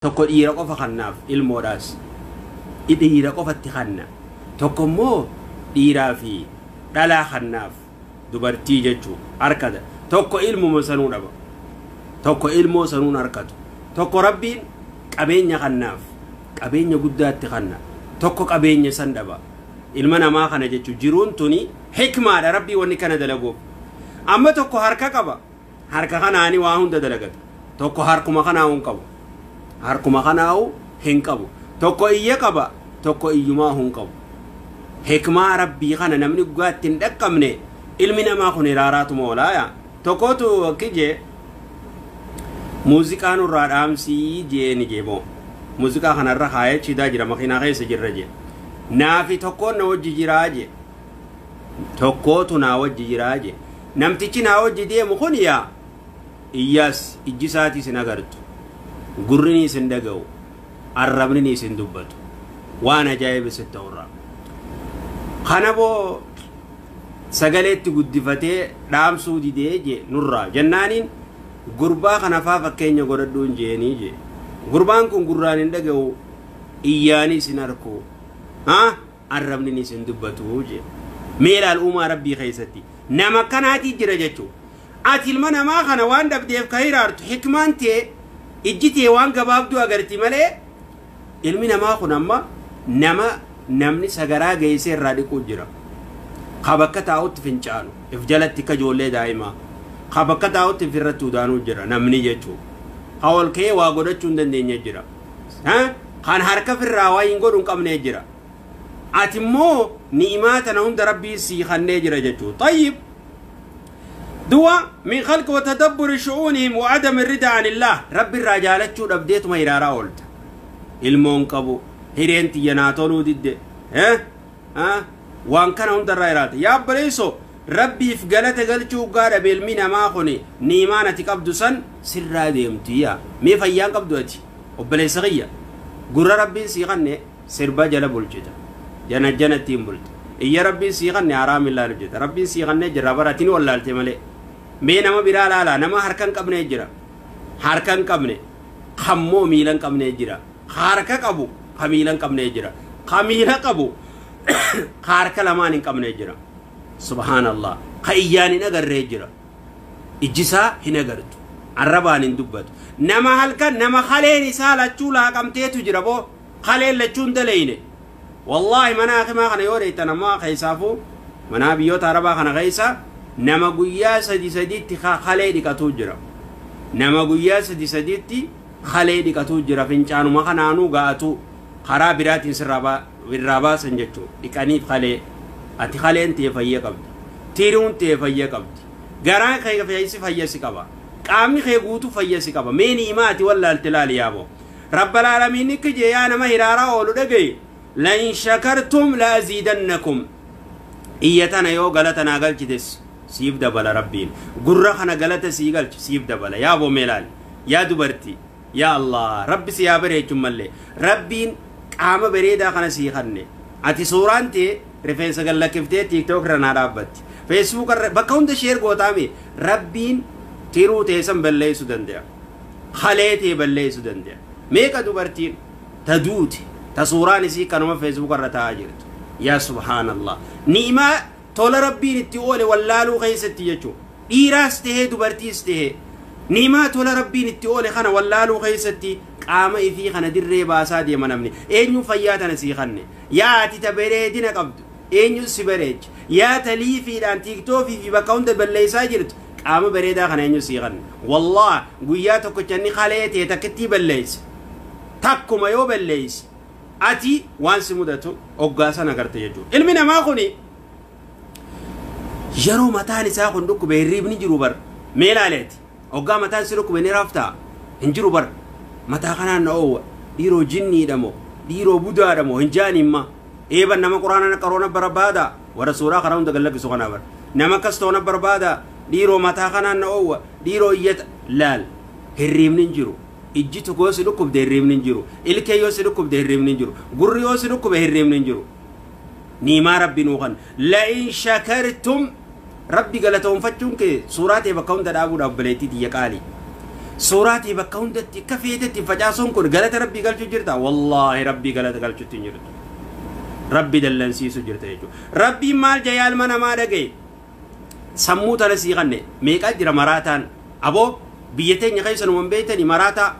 Tokko dhiira qofa kannaaf ilmoodhaas dhiira qofatti kanna. Tokko immoo dhiiraa fi dhalaa kannaaf dubartii jechuu harkata. Tokko ilmuma sanuu dhaba. Tokko ilmoo sanuun harkatu. Tokko Rabbiin qabeenya kannaaf qabeenya guddaatti kanna. Tokko qabeenya san dhaba. Ilma namaa kana jechuun jiruun tuni hikmaadha Rabbii wanni kana dalaguuf. Amma tokko harka qaba. Harka kanaani waa hunda dalagata. Tokko harkuma kanaa hin qabu. Harkuma kanaa'u hin qabu. Tokko iyya qaba. Tokko iyyumaa hin qabu. Hikmaa Rabbii kana namni dhugaatti hin dhaqqabne ilmi namaa kun hiraaraatuma oolaaya. Tokkotu akki jee muuziqaa nurraa dhaamsii jeeni jeemoo. Muuziqaa kanarra kaayee chidaa jira, makiinaa keessa jirra jee. Naafi tokkoon na wajji jiraa jee. Tokkootu naa wajji jiraa jee. Namtichi naa wajji deemu kun yaa iyyaas ijji isaatiis hin agartu. Gurri hin dhaga'u. Arrabni hin dubbatu. Waan ajaa'iba sitti ta'urraa. Kana boo sagaleetti guddifatee dhaamsuu didee jee nurraa jennaaniin gurbaa kana faa fakkeenya godhadhuun jeenii jee. Gurbaan kun gurraan hin dhaga'u, iyyaanis hin arku, arrabni hin dubbatu jee. Mee ilaal uumaa Rabbii keessatti nama akkanaatii jira jechuudha. Ati ilma namaa kana waan dhabdeef ka hiraartu hikmaan tee ijji tee waan gabaabduu agarti malee ilmi namaa kun amma nama namni sagaraa geessee irraa dhiquu jira. Ka bakka taa'utti fincaanu if jalatti akka ijoollee daa'imaa. Ka bakka taa'utti ifirratti udaanuu jira namni jechuudha. Ka ol ka'ee waa godhachuu hin dandeenye jira. Kan harka firraa waa hin godhu hin qabne jira. Ati immoo ni'imaa tana hunda Rabbii sii kannee jira jechuudha. طيب دوا من خلق وتدبر شؤونهم وعدم الرضا عن الله. ربي الرجالة dhabdeetuma hiraaraa oolta. Ilmoon qabu hireen tiyya naa toluu didde, waan kana hundarraa hiraata. Yaa obboleessoo, Rabbiif galata galchuu gaadha ilmi namaa kun ni'imaan ati qabdu san sirraa deemti. Yaa mee fayyaan qabdu ati obboleessa kiyya, gurra Rabbiin sii kanne sirba jala bulchita, jana janattiin bulta. Iyya Rabbiin sii kanne haraam illaa hojjeta. Rabbiin sii kanne jira baratiin wallaalte malee. Mee nama biraa laalaa, nama harka hin qabne jira, harka hin qabne kammoo miila hin qabne jira, harka qabu ka miila hin qabne jira, ka miila qabu ka harka lamaan hin qabne jira. Subhaanallah, ka iyyaan hin agarree jira, ijjisaa hin agartu, arrabaan hin dubbatu. Nama halkan nama kaleen isaa lachuu laaqamteetu jira boo kaleen lachuun daleyne. Wallaahi mana hakimaa kana yoo dheeytan ammaa keessaafuu mana biyyoota Arabaa kana keessa nama guyyaa sadi sadiitti kalee dhiqatuu jira. Nama guyyaa sadi sadiitti kalee dhiqatuu jira. Fincaanuma kanaanuu ga'atu karaa biraatiin sirraa irraa baasan jechuudha. Dhiqaniif kalee. Ati kaleen tee fayya qabdi, tiruun tee fayya qabdi, garaan kee fayyisi fayya si qaba, qaamni kee guutuu fayya si qaba. Mee ni'imaa ati wallaalte laali yaaboo. Rabbal aalamiin nikki jee yaa nama hiraaraa oolu dhagaye, لئن شكرتم لأزيدنكم. Iyya tana yoo galata naa galchites siif dabala Rabbiin. Gurra kana galata sii galchi siif dabala. Yaa boo mee laali yaa dubartii, yaa Allah, Rabbi si yaa bareechun mallee Rabbiin qaama bareedaa kana sii kanne. Ati suuraan tee rifeensa gallakkiftee TikTok irra naa dhaabbatti, Facebook irra bakka hunda share gootaame. Rabbiin tiruu teessan balleessuu danda'a, kalee tee balleessuu danda'a. Meeqa dubartiin ta duute ta suuraan isii kanuma Facebook irra taa'aa jirtu? Yaa subhaanallah, ni'imaa tola Rabbiin itti oole wallaaluu keessatti jechuudha. Dhiiraas tahee dubartiis tahee ni'imaa tola Rabbiin itti oole kana wallaaluu keessatti qaama ifii kana dirree baasaa deema namni. Eenyu fayyaa tana sii kanne? Yaa ati ta bareedina qabdu, eenyu si bareecha? Yaa ta liifiidhaan TikTokii fi bakka hunda balleessaa jirtu, qaama bareedaa kana eenyu sii kanne? Wallah guyyaa tokkochanni kalee tee takkittii balleesse, takkuma yoo balleesse ati waan si mudatu oggaa sana agarte jechuudha. Ilmi namaa kuni yeroo mataan isaa kun dhukkube hirriibni jiru bar. Mee ilaaleeti, oggaa mataan si dhukkube ni raftaa? Hin jiru bar. Mataa kanaan na oowwa, dhiiroo jinniidha moo dhiiroo budaadha moo hin jaanimma. Eeban nama Quraana qaroona barbaada, warra suuraa kana hunda gallakkisu kana bar. Nama akkas ta'una barbaada, dhiiroo mataa kanaan na oowwa, dhiiroo iyyata laal. Hirriibni hin jiru. Ijji tokko yoo si dhukkubde hirriibni hin jiru, ilkee yoo si dhukkubde hirriibni hin jiru, gurri yoo si dhukkube hirriibni hin jiru. Niimaa Rabbi nuu kan لئن شكرتم. Rabbi galatoonfachuun kee suuraa ta'e bakka hunda dhaabuudhaaf obboleettii tiyya qaalii. Suuraatii bakka hundatti akka feetetti facaasuun kun galata rabbii galchuu jirta. Wallaahi rabbii galata galchuutti hin jirtu. Rabbi dallansiisu jirta jechuudha. Rabbiin maal jaa ilma namaa dhagaye? Sammuu tana sii kanne meeqaa jira maraataan? Aboo biyya teenya keessa numan beeytanii maraataa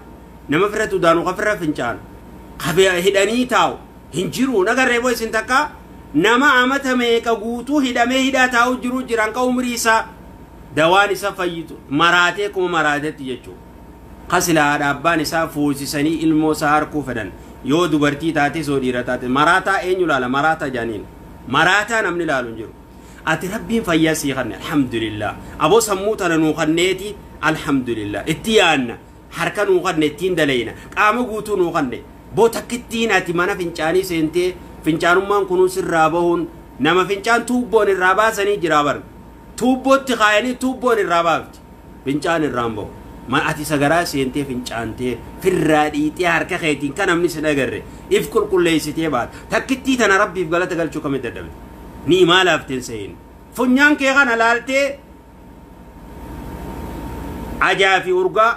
nama firra tudaanu ka firra fincaanu hidhanii taa'u hin jiru. Nagarree boo isin takka nama amata meeqa guutuu hidhamee hidhaa taa'u jiru jiran ka umrii isaa dawaan isa fayyitu maraatee kuma maraatetti jechuudha. Kasilaa haadha abbaan isaa fuusisanii ilmoo isaa harkuu fedhan yoo dubartii taate soo dhiira taate maraataa eenyu laala maraataa jaaniin maraataa namni laalu hin jiru. Ati rabbiin fayyaa sii kanne alhamdulillah. Aboo sammuu tana nuu kanneeti alhamdulillah. Itti yaanna harka nuu kanne ittiin dalayna qaama guutuu nuu kanne boo takkittiin ati mana fincaanii seentee fincaanummaan kunuu sirraa bahuun nama fincaan tuubboon irraa baasanii jira bar tuubbootti kaayanii tuubboon irraa baafti fincaan irraan bahu. Ma ati sagaraa seentee fincaantee firraa dhiitee harka keetiin kan namni sin agarre if qulqulleessitee baata takkittii tana rabbiif galata galchuu kamitti dadhabde ni imaalaafteen se'in funyaan kee kana laaltee ajaa fi urgaa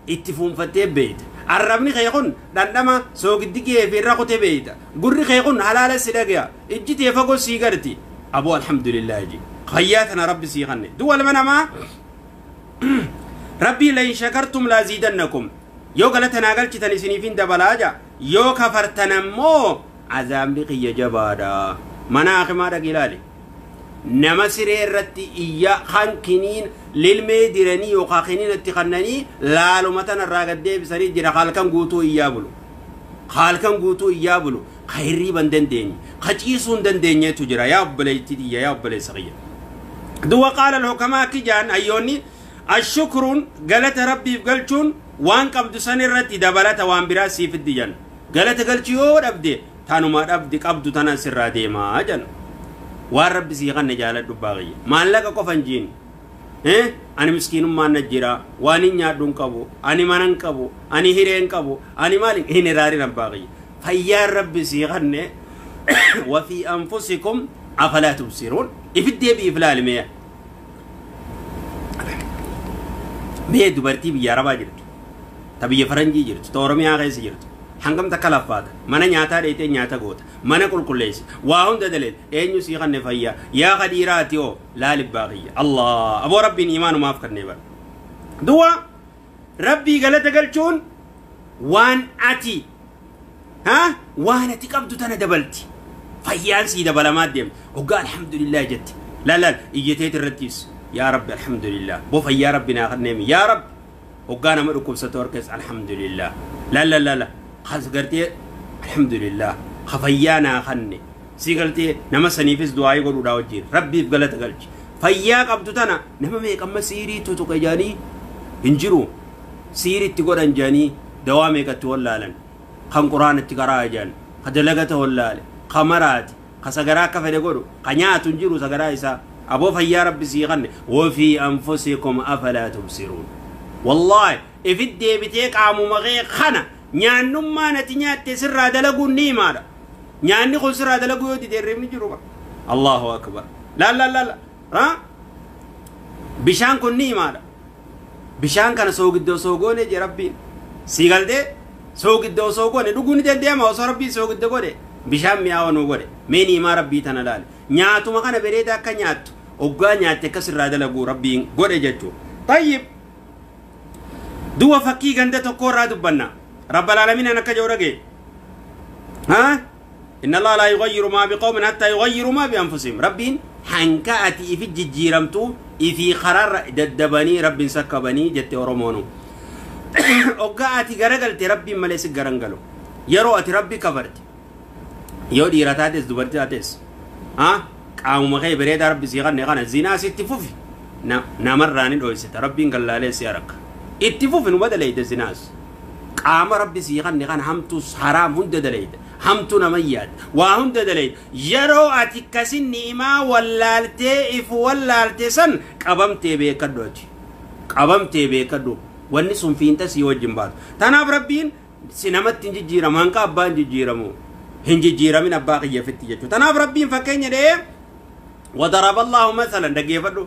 itti fuunfattee beeyta. Arrabni kee kun dhandhama soogiddi kee fi irra kutee beeyta. Gurri kee kun halaala si dhagaya. Ijji tee fagoo sii garti. Aboo alhamdulillah ji. Fayyaa tana rabbi sii kanne. Du'a ilma namaa rabbii la in shakartum la aziidannakum. Yoo galata naa galchitan isiniifin dabalaa jaa. Yoo kafartan ammoo azaabni kiyya jabaadha. Mana akimaa dhaqi ilaali. Nama siree irratti iyya hankiniin lilmee diranii yookaan kiniin itti kannanii laaluma tanarraa gad deebisanii jira halkan guutuu iyyaa bulu. Halkan guutuu iyyaa bulu. Ka hirriiba hin dandeenye. Ka ciisuu hin dandeenyeetu jira. Yaa obboleettii tiyya yaa obboleessa kiyya. Du'a qaala al-hukamaa akki jaan hayyoonni ashukruun galata rabbiif galchuun waan qabdu san irratti dabalata waan biraa siif fiddi jan. Galata galchuu yoo dhabde tanuma dhabdi qabdu tanan sirraa deemaa jan. Waan rabbi sii kanne jaaladhu baay'ee. Maallaqa qofa hin jiin. Ani miskiinummaan na jira. Waan hin nyaadhu hin qabu. Ani mana hin qabu. Ani hiree hin qabu. Ani maal hin iraarin baay'ee. Fayyaan rabbi sii kanne wa fi anfusikum afalaa tubsiruun. Ifiddee biif ilaali mee. Mee dubartii biyya Arabaa jirtu. Ta biyya Faranjii jirtu. Ta Oromiyaa keessa jirtu. Hangam takka laffaata. Mana nyaataa dheetee nyaata goota. Mana qulqulleessi. Waa hunda daleet. Eenyu sii kanne fayyaa. Yaa qadiiraati oo laali baaqiyya. Allah. Aboo rabbiin imaanumaaf kannee bara. Du'a rabbii galata galchuun waan ati waan ati qabdu tana dabalti. Fayyaan sii dabalamaa deemti. Hoggaa alhamdulillah jetti. Laal iyyateet irrattis. Yaa rabbi alhamdulillah. Boo fayyaa rabbi naa kanneemi. Yaa rabbi. Hoggaa nama dhukkubsatu harkees alhamdulillah. Laal laal laal. Khas gartee alhamdulillah. Fayyaa naa kanne. Sii galtee nama saniifis du'aayii godhuudhaa wajjin. Rabbiif galata galchi. Fayyaa qabdu tana nama meeqamma siirii tutuqe jaanii hin jiru. Siiritti godhan jaanii dawaa meeqatti wallaalan. Kan quraanatti qaraa jaan. Ka dalagata wallaale. Ka maraati. Ka sagaraa akka fedhe godhu. Ka nyaatu hin jiru sagaraa isaa. Aboo fayyaa rabbi sii kanne. Wafii anfusikum afalaa tubsiruun. Wallaahi ifit deebitee qaamuma kee kana nyaannummaan ati nyaatte sirraa dalaguun ni himaadha. Nyaanni kun sirraa dalaguu yoo dide hirribni jiru bara. Allahu akbar. Laal laal laal. Bishaan kun ni himaadha. Bishaan kana soogidda osoo goone jee rabbiin. Sii galtee soogidda osoo goone dhuguu ni danda'ama osoo rabbiin soogidda godhe. Bishaan mi'aawa nuu godhe. Mee ni'imaa rabbii tana laale. Nyaatuma kana bareeda akka nyaattu hoggaa nyaatte akka sirraa dalaguu rabbiin godhe jechuudha. Tayyib. Du'a fakkii ganda tokko irraa dubbanna. رب العالمين أنا كجورجي ها إن الله لا يغير ما بقوم حتى يغيروا ما بأنفسهم. ربين حنكأتي في جيرمتو في قرار ددبني رب سكبني جت أورمونو أوقاتي غرقلت ربي مليس غرنقلو يرو أتي ربي كفرت يو ديرتاتس دبرتاتس ها قامو مخي بريد ربي سيغني غنى زنا ست فوفي نمراني دويست ربي قال لا سيارك اتفوفي نبدل الزناس qaama rabbi sii kanne kan hamtu haraam hunda dalayda hamtu nama yaad waa hunda dalayda yeroo ati kasin ni'imaa wallaaltee ifu wallaalte san qabamtee beekadhu ati qabamtee beekadhu wanni sun fiinta sii wajjin baatu tanaaf rabbiin si namatti hin jijjiiramu hanqa abbaa hin jijjiiramu hin jijjiiramin abbaa kiyyafitti jechuudha tanaaf rabbiin fakkeenya dhee وضرب الله مثلا dhaggeeffadhu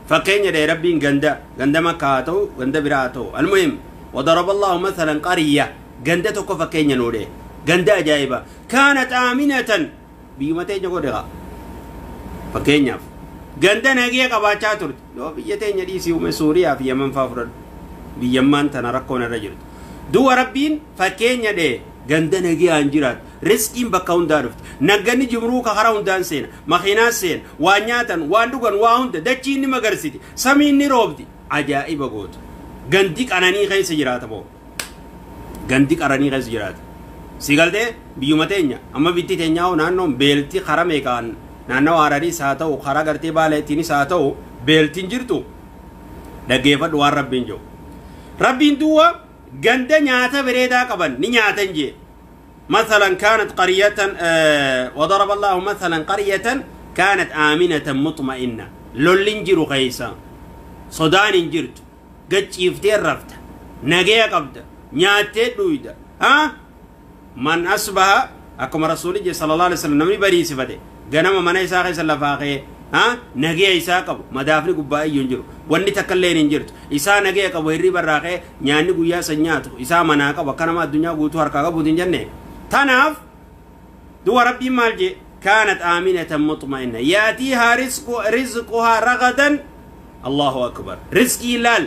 Fakkeenya dhee Rabbiin ganda ganda Makkaa haa ta'u, ganda biraa haa ta'u. Almuhim, وضرب الله مثلا قرية, ganda tokko fakkeenya nuu dhee, ganda ajaa'iba, كانت آمنة. Biyyuma teenya godhe fakkeenyaaf, ganda nagee qabaachaa turte. Yoo biyya teenya dhiisii uume, Suuriyaa fi Yaman faa fudhadhu, biyyammaan tana rakkoon irra jirtu. Du'a Rabbiin fakkeenya dhee, ganda nagee jiraatu, riskiin bakka hundaa dhufte, nagganni jimruu ka hara hundaan seena, makiinaa seena, waan nyaatan, waan dhugan, waa hunda, dachiin ni magarsiti, samiin ni roobdi, ajaa'iba gootu. Gandi qananii keessa jiraata moo gandi qaranii keessa jiraata? Si galtee? Biyyuma teenya amma bitti teenyaa hoo, naannoon beelti kara meeqaan, naannoo Harariis haa ta'u, karaa gartee Baaleettiinis haa ta'u, beeltiin jirtu. Dhaggeeffadhu waan Rabbiin jiru. Rabbiin duwwa ganda nyaata bareedaa qaban ni nyaatan jee. مثلا كانت قرية وضرب الله مثلا قرية كانت آمنة مطمئنة, lolli jiru keessa, sodaan hin jirtu, gachiiftee rafta, nagaya qabda, nyaattee dhuyda. Ha, من أصبح, akkuma Rasuuli je صلى الله عليه وسلم, namni bariisifate ganama mana isaa keessa lafaa ka'ee, ha, nagaya isaa qabu, madaafni gubbaa iyyuu hin jiru, wanni takka illee hin jirtu, isaa nagaya qabu, hirriba irraa ka'ee nyaanni guyyaa san nyaatu isaa manaa qabu, akka nama addunyaa guutuu harkaa qabuuti hin jenne. Tanaaf du'a Rabbiin maal je? كانت آمنة مطمئنة يأتيها رزقها رغدا. الله أكبر, رزقي laal.